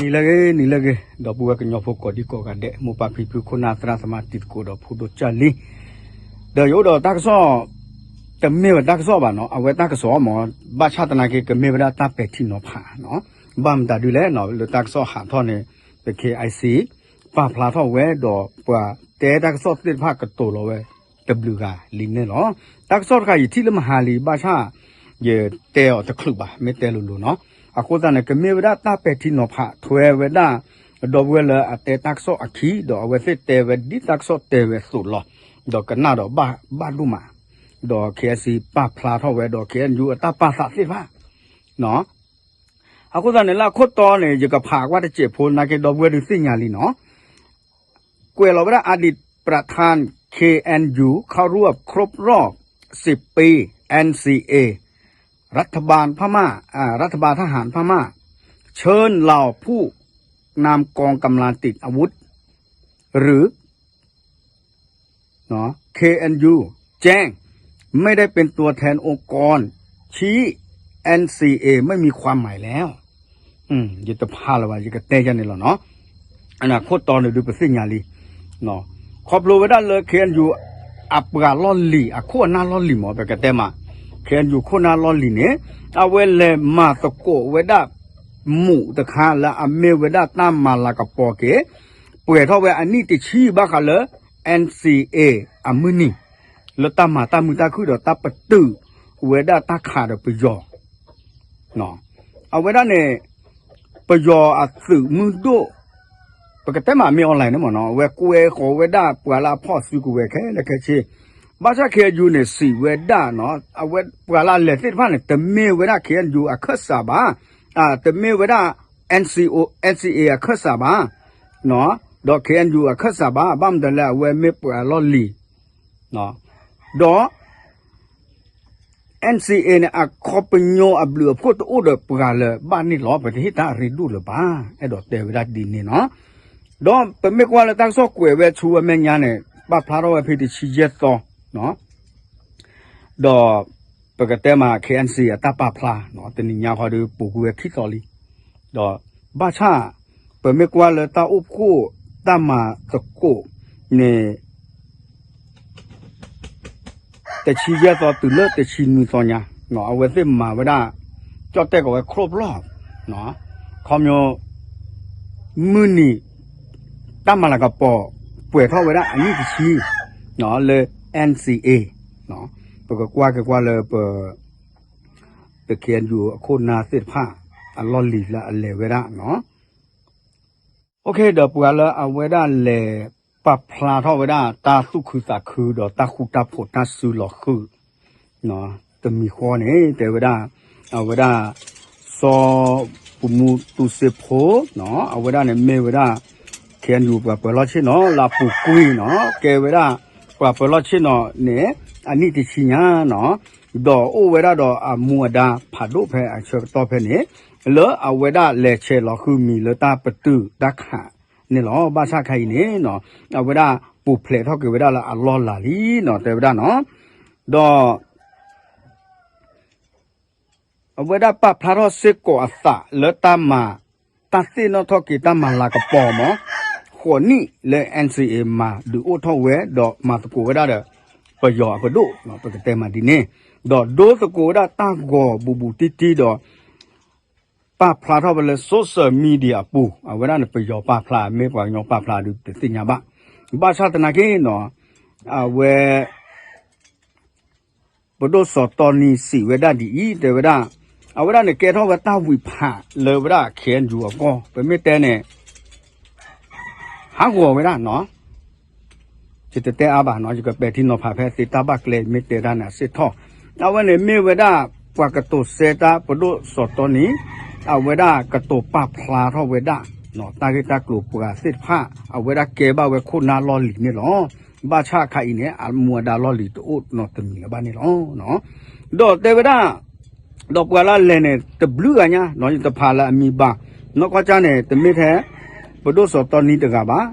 နံၤလၢအဂ့ၤ နံၤလၢအဂ့ၤ ဒီပုၢ်ဝဲၢ်ကညီဖိကိးဒံကိးဂၤဒဲး မိၢ်ပၢ်ဖံဖု ခိၣ်နၢ်သရၣ်သမါ တံၤသကိးဒီးဖိဒိၣ်ကၢ်လံၤ, ဒီးယအိၣ်ဒီးတၢ်ကစီၣ် တမ့ၢ်ဝဲတၢ်ကစီၣ်ဘၣ်နီၤ အဝဲတၢ်ကစီၣ်မ့ၢ် ဘၣ်ဆၣ်သနာ်က့ ကမ့ၢ်ဝဲဒၣ်တၢ်ပဲာ်ထံနီၤဖးနီၤ, ဘၣ်မတၤဒုလဲၣ်နီၤ လၢတၢ်ကစီၣ်ဟးထီၣ်န့ၣ် ပ K I C ပာ်ဖျါထီၣ်ဝဲဒီး ပှၤတဲတၢ်ကစီၣ်သ့ၣ်တဖၣ်ကတိၤလီၤဝဲ တဘျုးဂၤလံန့ၣ်လီၤ. တၢ်ကစီၣ်တခါ ယထံၣ်လၢမဟါလံ ဘၣ်ဆၣ် ယတဲအီၤတချုးဘၣ် မ့ၢ်တဲလိၤလိၤနီၤ, အဃိသတးန့ၣ် ကမ့ၢ်ဝဲဒၣ်တၢ်ပဲာ်ထံနီၤဖးထွဲဝဲဒၣ် ဒီပုၢ်ဝဲၢ်လၢအတဲတၢ်ကစီၣ်အခံ ဒီးအဝဲသ့ၣ်တဲဝဲဒ်တၢ်ကစီၣ်တဲဝဲအသိးလီၤ, ဒီးကနၣ်ဒီးဘၣ်ဒိၣ်မး, ဒီး K I C ပာ်ဖျါထီၣ်ဝဲဒီး K N U အတၢ်ပာ်သးသ့ၣ်တဖၣ် အဃိသတးန့ၣ် လၢအခိၣ်တီန့ၣ် ယကဖးကွၢ်တစဲးဖိ သနာ်က့ဒီပုၢ်ဝဲၢ်ဒုးသ့ၣ်ညါလံနီၤ, ကွဲးလီၤဝဲဒၣ် อดีตประธาน เคเอ็นยู เข้าร่วมครบรอบสิบปี เอ็นซีเอ รัฐบาลพม่าอ่ารัฐบาลทหารพม่า เชิญเหล่าผู้นำกองกำลังติดอาวุธ หรือ เนาะ เคเอ็นยู แจ้ง ไม่ได้เป็นตัวแทนองค์กร ชี้ เอ็นซีเอ ไม่มีความหมายแล้ว ယတဖးလၢၤဘၣ် ယကတဲယၤန့ၣ်လီၤနီၤ, အခိၣ်တီန့ၣ်ဒုးပသ့ၣ်ညါလံ, ခီဖျိဝဲဒၣ်လၢ K N U အပှၤလီၢ်လံၤ အခိၣ်အနၢ်လီၢ်လံၤမ့ၢ် ပကတဲမး K N U ခိၣ်နၢ်လီၢ်လံၤန့ၣ် အဝဲလဲၤမၤသကိးဝဲဒၣ် မူးတခါလၢအမ့ၢ်ဝဲဒၣ်တၢ်မၤလၤကပီၤက့ၤ ပှဲၤထီၣ်ဝဲအနံၣ်တဆံဘၣ်ဃးလၢ N C A အမုၢ်နံၤ လၢတၢ်မၤတၢ်မုာ်တၢ်ခုၣ်ဒီးတၢ်ပတုာ်ဝဲဒၣ်တၢ်ခးဒီးပယီၤ အဝဲဒၣ်န့ၣ် ပယီၤအသုးမုၢ်ဒိၣ် ပကတဲမးမ့ၢ် online န့ၣ်မ့ၢ်နီၤ အဝဲကွဲဃီၤဝဲဒၣ်ပှၤလၢအဖီၣ်စုကဝဲၤခဲလၢာ်ခဲဆ့ ဘၣ်ဆၣ် K N U န့ၣ် စံးဝဲဒၣ်နီၤ အဝဲပှၤလၢအလဲၤသ့ၣ်တဖၣ်န့ၣ် တမ့ၢ်ဝဲဒၣ် K N U အခၢၣ်စးဘၣ်, တမ့ၢ်ဝဲဒၣ် N C O N C A အခၢၣ်စးဘၣ်, ဒီး K N U အခၢၣ်စးဘၣ်, ဘၣ်မတၤလဲၣ် အဝဲမ့ၢ်ပှၤလီၢ်လံၤ, ဒီး N C A န့ၣ် အခီပညီအဘျုးအဖှိၣ်တအိၣ်ဒီးပှၤလၢၤဘၣ်န့ၣ်လီၤ. ပတဟ့ၣ်တၢ်အရ့ဒိၣ်လၢၤဘၣ်. အဲၣ်ဒိးတဲဝဲဒၣ်ဒ်န့ၣ်နီၤ. ဒီးပမ့ၢ်ကွၢ်လၢတၢ်ကစီၣ်ကွဲးဝဲဆူအမဲာ်ညါန့ၣ် ပာ်ဖျါထီၣ်ဝဲဖဲတဆံယဲၢ်သီ ဒီးပကတဲမး K N C အတၢ်ပာ်ဖျါ တနံၤညါဃီဒီး ပိာ်ကွံာ်ဝဲခံသီလံ. ဒီးဘၣ်ဆၣ် ပမ့ၢ်ကွၢ်လၢတၢ်အိၣ်ဖှိၣ်တၢ်မၤသကိးန့ၣ် တဆံယဲၢ်သီတုၤလၢတဆံနွံသီညါ အဝဲသ့ၣ်မၤဝဲဒၣ် ကၠီၣ်တဲၣ်ကိးဝဲ ခရူၣ်ဖျီၣ် ခီပညီ မုၢ်နံၤ တၢ်မၤလၤကပီၤ ပှဲၤထီၣ်ဝဲဒၣ်အနံၣ်တဆံ လၢ N C A ပကကွၢ်က့ၤကွၢ်လၢပ ပ K N U အခိၣ်နၢ်သ့ၣ်တဖၣ် အလီၢ်လံၤလၢအလဲၤဝဲဒၣ် အိၣ်ခ့ ဒီးပှၤလၢအဝဲဒၣ်လဲၤပာ်ဖျါထီၣ်ဝဲဒၣ် တၢ်သူၣ်ခုသးခုဒီးတၢ်ဃူတၢ်ဖိးတၢ်စုလီၤဃုာ် တမံၤဃီန့ၣ် တဲဝဲဒၣ် အဝဲဒၣ် စီၤပူၤမူတူစ့ဖိ အဝဲဒၣ်န့ၣ်မ့ၢ်ဝဲဒၣ် K N U ပှၤပၢၤလီၢ်ဆ့ၣ်နီၤ လၢအပူၤကွံာ်နီၤ ကဲဝဲဒၣ် ပှၤပၢၤလီၢ်ဆ့ၣ်နီၤန့ၣ် အနံၣ်တဆံညါနီၤ ဒီးအိၣ်ဝဲဒၣ်ဒီးအမူအဒါဖးဒိၣ်ဖဲအဆၢကတီၢ်ဖဲန့ၣ် လၢအဝဲဒၣ်လဲၤဆဲးလီၤဃုာ်မံၤလၢတၢ်ပတုာ်တၢ်ခးန့ၣ်လီၤ. ဘၣ်ဆၣ်ခဲအံၤန့ၣ် အဝဲဒၣ်ပူၤဖျဲးထီၣ်က့ၤဝဲဒၣ်လၢအလီၢ်လၤလံနီၤ တဲဝဲဒၣ်နီၤ ဒီး အဝဲဒၣ်ပာ်ဖျါထီၣ်စ့ၢ်ကီးအသးလၢတၢ်မၤ တၢ်သ့ၣ်နီၣ်ထီၣ်က့ၤတၢ်မၤလၤကပီၤမး ဃိးနံၣ်လၢ N C A မၤဒုးအိၣ်ထီၣ်ဝဲ ဒီးမၤသကိးဝဲဒၣ်ဒီး ပယီၤအပဒိၣ် ပကတဲမးဒ်န့ၣ် ဒီးဒိသကိးဝဲဒၣ်တၢ်ဂီၤဘူးဘူးတံၢ်တံၢ်ဒီး ပာ်ဖျါထီၣ်ဝဲလၢ social media အပူၤ အဝဲဒၣ်န့ၣ် ပယီၤပာ်ဖျါ မ့ၢ်ပှၤကညီပာ်ဖျါဒုးတသ့ၣ်ညါဘၣ်. ဘၣ်ဆၣ်သနာ်က့နီၤ အဝဲ ပဒိၣ်စီၤတီနံစံးဝဲဒၣ်ဒ်အံၤ တဲဝဲဒၣ် အဝဲဒၣ်န့ၣ်ကဲထီၣ်ဝဲတၢ်ဝံၤဖးလၢဝဲဒၣ် K N U အဂီၢ် ပမ့ၢ်တဲန့ၣ် ဟးဂီၤဝဲဒၣ်နီၤ ယတတဲအါဘၣ်နီၤ ယကပဲာ်ထံနီၤဖးဖဲသ့တၢ်ဘၣ်ကျဲ မ့ၢ်တဲတၢ်န့ၣ်အစ့ၢ်ကီး အဝဲန့ၣ်မ့ၢ်ဝဲဒၣ် ပှၤကတိၤဆၢတၢ်ပဒိၣ်စီၤတီနံ အဝဲဒၣ်ကတိၤပာ်ဖျါထီၣ်ဝဲဒၣ် တၢ်ဂ့ၢ်တၢ်ကျိၤပှၤသ့ၣ်တဖၣ် အဝဲဒၣ်ကဲဘၣ်ဝဲခိၣ်နၢ်လီၢ်လံၤန့ၣ်လီၤ. ဘၣ်ဆၣ်ခါအံၤန့ၣ် အမူအဒါလီၢ်လံၤတအိၣ်နီတမံၤလၢၤဘၣ်န့ၣ်လီၤ. ဒီးတဲဝဲဒၣ် ဒီးပှၤလၢအလဲၤန့ၣ် တဘျုးဂၤညါ ယတဖးလၢအမံၤဘၣ် နီၢ်ကီၢ်ကၢ်န့ၣ် တမ့ၢ်ထဲ ပဒိၣ်စီၤတီနံတဂၤဘၣ်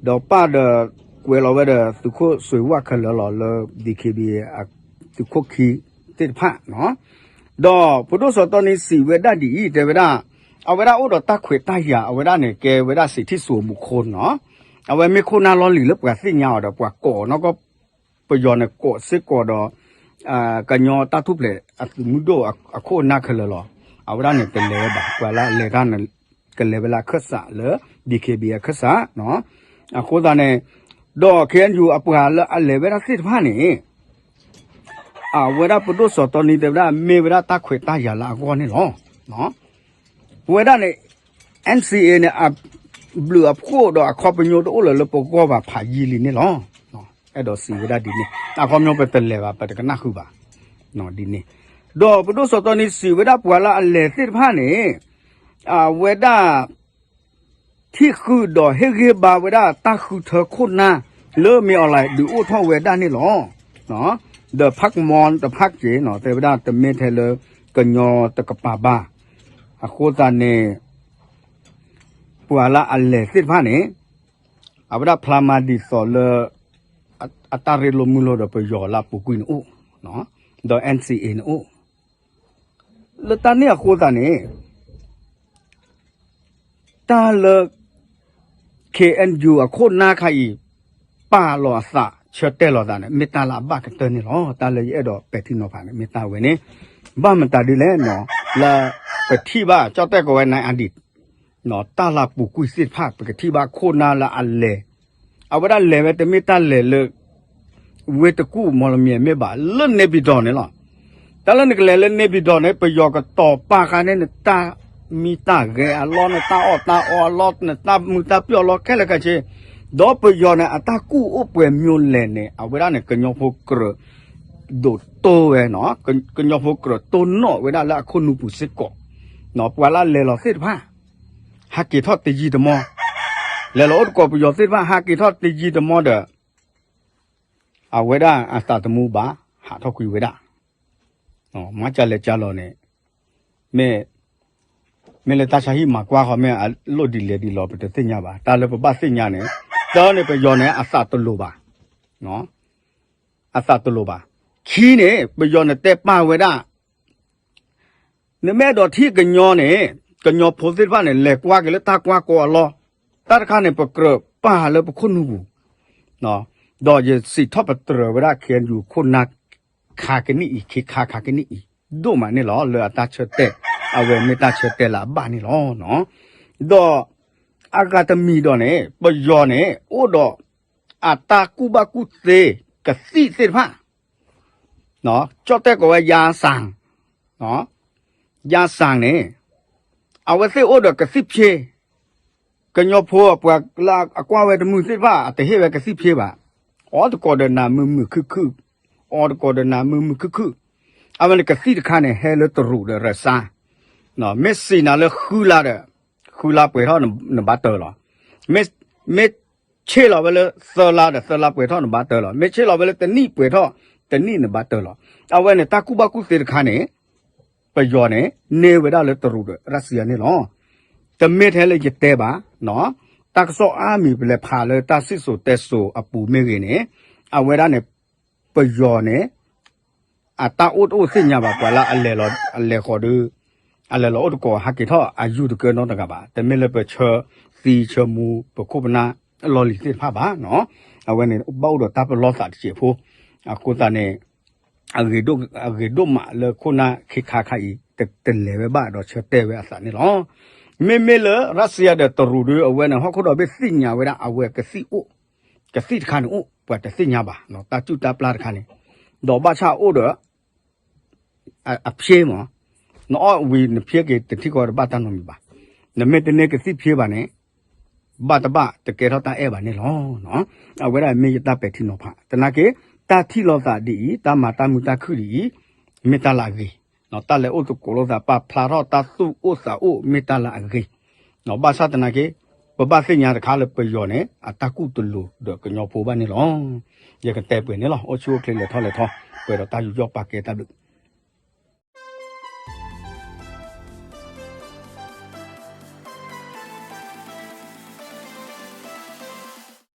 ဒီးပၢ်ဒီးကွဲးလီၤဝဲဒီးသုးခိၣ်စွ့ၤဝၣ်ခဲလၢာ်လီၤလၢ D K B A သုးခိၣ်ခံသ့ၣ်တဖၣ် ဒီးပဒိၣ်စီၤတီနံစံးဝဲဒၣ်ဒ်အံၤ တဲဝဲဒၣ် အဝဲဒၣ်အိၣ်ဒီးတၢ်ခွဲးတၢ်ယာ် အဝဲဒၣ်န့ၣ် ကဲဝဲဒၣ်စံးထံၣ်စိၤမူခိၣ်နီၤ, အဝဲမ့ၢ်ခိၣ်နၢ်လီၢ်လံၤလၢပှၤသ့ၣ်ညါအီၤဒီး ပှၤကိးနီၢ်ကီၢ် ပယီၤန့ၣ်ကိးစ့ၢ်ကီးဒီး ကညီတၢ်ထူၣ်ဖျဲးအသုးမုၢ်ဒိၣ်အခိၣ်အနၢ်ခဲလၢာ်လီၤ. အဝဲဒၣ်န့ၣ် တလဲၤဝဲဘၣ် ပှၤလၢအလဲၤတၢ်န့ၣ် ကလဲၤဝဲလၢအခၢၣ်စးလၢ ဘံခ့ဘံ အခၢၣ်စး အဃိသတးန့ၣ် ဒီး ခ့ၣ်အဲၣ်ယူၣ် အပှၤလၢအလဲၤဝဲဒၣ်သ့ၣ်တဖၣ်န့ၣ် အဝဲဒၣ်ပဒိၣ်စီၤတီနံတဲဝဲဒၣ် မ့ၢ်ဝဲဒၣ်တၢ်ခွဲးတၢ်ယာ်လၢအဂီၢ်န့ၣ်လီၤ. ပဝဲဒၣ်န့ၣ် NCA န့ၣ် အဘျုးအဖှိၣ်ဒီးအခီပညီတအိၣ်လၢၤလၢပဂီၢ်ဘၣ်ဖးယံာ်လံန့ၣ်လီၤ. အဲၣ်ဒိးစံးဝဲဒၣ်ဒ်န့ၣ် အခီပညီပတလဲၤဘၣ် ပတကနၣ်ဃုာ်ဘၣ် ဒ်န့ၣ်. ဒီးပဒိၣ်စီၤတီနံစံးဝဲဒၣ်ပှၤလၢအလဲၤသ့ၣ်တဖၣ်န့ၣ် အဝဲဒၣ် ထံၣ်ဃုာ်ဒီးဟ့ၣ်ဂံၢ်ဘါဝဲဒၣ်တၢ်ဃုထၢခိၣ်နၢ်လၢမ့ၢ်အီၤလဲၣ် ဒုးအိၣ်ထီၣ်ဝဲဒၣ်န့ၣ်လီၤ. ဒီးဖးကမီတဖးက့ၤနီၤ တဲဝဲဒၣ်တမ့ၢ်ထဲလၢကညီတကပၤဘၣ်. အဃိသတးန့ၣ် ပှၤလၢအလဲၤသ့ၣ်တဖၣ်န့ၣ် အဝဲဒၣ်ဖျါမၤဒ်သိးလၢ အတၢ်ရ့လိာ်မုာ်လိာ်ဒီးပယီၤလၢအပူၤကွံာ်န့ၣ်အိၣ် ဒီး NCA န့ၣ်အိၣ် လၢတၢ်န့ၣ်အဃိသတးန့ၣ် တၢ်လၢ KNU အခိၣ်နၢ်ခါအံၤ ပာ်လီၤအသးဆၢတဲာ်လီၤသးန့ၣ် မ့ၢ်တၢ်လၢအဘၣ်ကတၢၢ်န့ၣ်လီၤ. တၢ်လၢယအဲၣ်ဒိးပဲာ်ထံနီၤဖးန့ၣ် မ့ၢ်တၢ်ဝဲန့ၣ် ဘၣ်မတၤဒ်လဲၣ်နီၤ လၢပထံၣ်ဘၣ်ကၠီၣ်တဲၣ်ကီးဝဲ နအဒံး တၢ်လၢပူၤကွံာ်သ့ၣ်တဖၣ် ပကထံၣ်ဘၣ်ခိၣ်နၢ်လၢအလဲၤ အဝဲဒၣ်လဲၤဝဲတမ့ၢ်တၢ်လဲၤလၢ ဝ့ၢ်တကူၣ်မီၣ်လမံၤမ့ၢ်ဘၣ် လၢ နေပြည်တော် န့ၣ်လီၤ. တၢ်လၢနကလဲၤလၢ နေပြည်တော် န့ၣ် ပယီၤကတီၤပာ်ဃာ်န့ၢ်နတၢ်မံတၢ်ဂဲၤအလီၢ် နတၢ်အီၣ်တၢ်အီအလီၢ် နတၢ်မုာ်တၢ်ပျီၢ်အလီၢ်ခဲလၢာ်ခဲဆ့ ဒီးပယီၤန့ၣ် အတၢ်ကူၣ်အိၣ်ပှဲၤမံၤလဲၣ်န့ၣ် အဝဲဒၣ်န့ၣ် ကညီဖိကြၢး ဒိးတိၢ်ဝဲနီၤ ကညီဖိကြၢးတိၢ်နီၣ်ဝဲဒၣ်လၢအခိၣ်နူာ်ပူၤစ့ၢ်ကီး ပှၤလၢလဲၤလီၤသ့ၣ်တဖၣ် ဟးက့ၤထီၣ်တယံာ်တမီၢ် လဲၤလီၤအိၣ်သကိးပယီၤသ့ၣ်တဖၣ် ဟးက့ၤထီၣ်တယံာ်တမီၢ်ဒီး အဝဲဒၣ်အသးသမူဘၣ် ဟးထီၣ်ကွံာ်ဝဲဒၣ် မၤကလဲၤကလီၤန့ၣ် မ့ၢ် မ့ၢ်လၢတၢ်ဆါဟံၣ်မၤကွၢ်ဃီ မ့ၢ်အလိၣ်ဒ်လဲၣ်ဒ်လဲၣ် ပတသ့ၣ်ညါဘၣ်. တၢ်လၢပဘၣ်သ့ၣ်ညါန့ၣ် တၢ်န့ၣ် ပယီၤန့ၣ် အသးတလိၤဘၣ် အသးတလိၤဘၣ်. ခံန့ၣ် ပယီၤန့ၣ်တဲပာ်ဝဲဒၣ် နမ့ၢ်အဲၣ်ဒိးထံၣ်ကညီန့ၣ် ကညီဖိသ့ၣ်တဖၣ်န့ၣ် လဲၤကွၢ်က့ၤလၢတၢ်ကွၢ်ကီအလီၢ် တၢ်တခါန့ၣ် ပကြၢးပာ်လၢပခိၣ်နူာ်ပူၤ ဒီးယစံးထီၣ်ပတြၢၤဝဲဒၣ် ခ့ၣ်အဲၣ်ယူၣ် ခိၣ်နၢ် ခါကနံၣ်အံၤ ခ့ခါခါကနံၣ်အံၤ ဒိၣ်မးန့ၣ်လီၤ. လၢအတၢ်ဆၢတဲာ် အဝဲမ့ၢ်တၢ်ဆၢတဲာ်လၢအဘၣ်န့ၣ်လီၤ. ဒီးအဂၤတမံၤဒီးန့ၣ် ပယီၤန့ၣ် အိၣ်ဒီး အတၢ်ကူၣ်ဘၣ်ကူၣ်သ့ ကသံၣ်သ့ၣ်တဖၣ် ကၠီၣ်တဲၣ်ကိးဝဲ ယါစၣ် ယါစၣ်န့ၣ် အဝဲသ့ၣ်အိၣ်ဒီးကသံၣ်ဖျ့ ကညီဖိပှၤလၢအကွၢ်ဝဲတမုာ်သ့ၣ်တဖၣ် အတဟ့ၣ်ဝဲကသံၣ်ဖျ့ဘၣ်. အီၣ်တကိးဒီးနၤမုာ်မုာ်ခုၣ်ခုၣ်, အီၣ်တကိးဒီးနၤမုာ်မုာ်ခုၣ်ခုၣ်. အဝဲန့ၣ်ကသံၣ်တခါန့ၣ် ဟဲလၢတရူးဒီးရၢစါ, မ့ၢ်စံးနၤလၢဃုလါဒီး ဃုလါပှဲၤထီၣ်နဘၣ်တၢၢ်လီၤ. မ့ၢ် မ့ၢ်ဆ့ၣ်လီၤဝဲလၢသၢလါဒီးသၢလါပှဲၤထီၣ်နဘၣ်တၢၢ်လီၤ. မ့ၢ်ဆ့ၣ်လီၤဝဲလၢတနံၣ်ပှဲၤထီၣ် တနံၣ်နဘၣ်တၢၢ်လီၤ. အဝဲန့ၣ်တၢ်ကူၣ်ဘၣ်ကူၣ်သ့တခါန့ၣ် ပယီၤန့ၣ် န့ၢ်ဝဲဒၣ်လၢတရူးဒီးရၢစံယါန့ၣ်လီၤ. တမ့ၢ်ထဲလၢယတဲဘၣ်, တၢ်ကစီၣ်အါမံၤပလဲၤဖးလၢတၢ်စံၣ်စိၤတဲစိၤအပူၤမ့ၢ်ဂ့ၤန့ၣ် အဝဲဒၣ်န့ၣ် ပယီၤန့ၣ် အတၢ်အိၣ်တအိၣ်သ့ၣ်ညါဘၣ် ပှၤလၢအလဲၤလီၤ အလဲၤဃီၤဒီး အလဲၤလီၤအိၣ်သကိးဟးက့ၤထီၣ်အယူၢ်တကၢနီတဂၤဘၣ်. တမ့ၢ်လၢပဆၢသံဆၢမူ ပခိၣ်ပနၢ်လီၢ်လံၤသ့ၣ်တဖၣ်ဘၣ်. အဝဲန့ၣ် ဘၣ်အိၣ်ဒီးတၢ်ပလီၢ်သးတစဲးဖိ, အဃိသတးန့ၣ် အဂ့ၤဒိၣ်မးလၢခိၣ်နၢ်ခ့ခါခါအံၤ တလဲၤဝဲဘၣ်ဒီးဆၢတဲာ်ဝဲအသးန့ၣ်လီၤ. မ့မ့ၢ်လၢရၢစံယါဒီးတရူးဒီး အဝဲန့ၣ် ဟီၣ်ခိၣ်ဒီဘ့ၣ်သ့ၣ်ညါဝဲဒၣ် အဝဲကသံၣ်အိၣ်, ကသံၣ်တခါန့ၣ်အိၣ် ပှၤတသ့ၣ်ညါဘၣ် တၢ်စုၣ်တၢ်ပျၢ်တခါန့ၣ်, ဒီးဘၣ်ဆၣ်အိၣ်ဒီး အဖျ့မး, နအီၣ်ဝံၤနဖျ့က့ၤတထံၣ်ဃီတဘၣ်တၢ်နီတမံၤဘၣ်. နမ့ၢ်တန့ၢ်ကသံၣ်ဖျ့ဘၣ်န့ၣ် ဘၣ်တဘၣ်တကဲထီၣ်တၢ်အဲၣ်ဘၣ်န့ၣ်လီၤ. အဝဲဒၣ်မ့ၢ်ယတၢ်ပဲာ်ထံနီၤဖး သနာ်က့ တၢ်ထံၣ်လိာ်သးဒ်အံၤ တၢ်မၤတၢ်မုာ်တၢ်ခုၣ်ဒ်အံၤ မ့ၢ်တၢ်လၢအဂ့ၤ, တၢ်လဲၤအိၣ်သကိးလိာ်သး ပာ်ဖျါထီၣ်တၢ်သူၣ်အိၣ်သးအိၣ် မ့ၢ်တၢ်လၢအဂ့ၤ. ဘၣ်ဆၣ်သနာ်က့ ပဘၣ်သ့ၣ်ညါတခါလၢပယီၤန့ၣ် အတၢ်ကူၣ်တလိၤဒီးကညီဖိဘၣ်န့ၣ်လီၤ. ယကတဲပှဲၤန့ၣ်လီၤ. အိၣ်ဆူၣ်အိၣ်ချ့လဲၤထီၣ်လဲၤထီ ပှဲၤဒီးတၢ်ယူးယီၣ်ပာ်ကဲတၢ်ဘျုး